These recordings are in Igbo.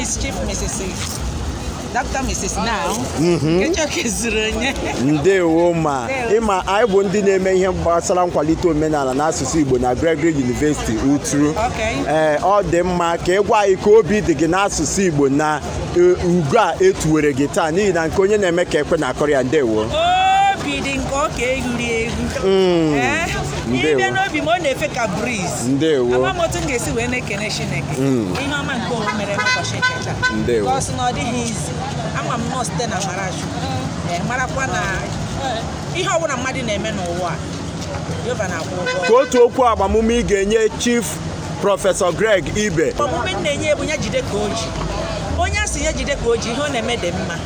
Miss Chief Mrs. Dr. Mrs. Now. Nkechi zuru onye. Ndewo ma. Ndewo. Ịma anyị bụ ndị na-eme ihe gbasara nkwalite omenala na asụsụ Igbo na Gregory University, Utru. Ee, ọ dị mma ka ị gwa anyị ka obi dị gị n'asụsụ Igbo na ugo a etuwere gị taa, n'ihi na nke onye na-eme ka ekwe na-akọrọ ya. Ndewo. Obi dị nke ọ ka ehuri ehu. Ee, Ndewo. ịbịa n'obi m, ọ na-efe ka breeze. Ndewo. Ama m otu m ga-esi wee na-ekene Chineke ihe ọma nke o mere n'ụbọchị nke taa. Ndewo. Ka ọ sị na ọ dịghị izi, ama m nọ site na amara Chukwu. Ee, marakwa na ihe ọbụla mmadụ na-eme n'ụwa a, Jehova na-akwụ ụgwọ. Ka otu okwu agbamume ị ga-enye Chief Professor Greg Ibe. Omume m na-enye bụ ya jide ka o ji. Onye a sị ya jide ka o ji, ihe ọ na-eme dị mma.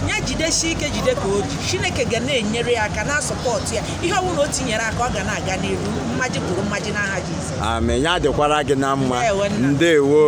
Ya jidesie ike, jide ka o ji. Chineke ga na-enyere ya aka, na-asupport ya. Ihe ọbụla o tinyere aka, ọ ga na-aga n'iru, mmaji kwuru mmaji, n'aha Jizọs. Amen. Ya dịkwara gị na mma. Ndewo, nna. Ndewo.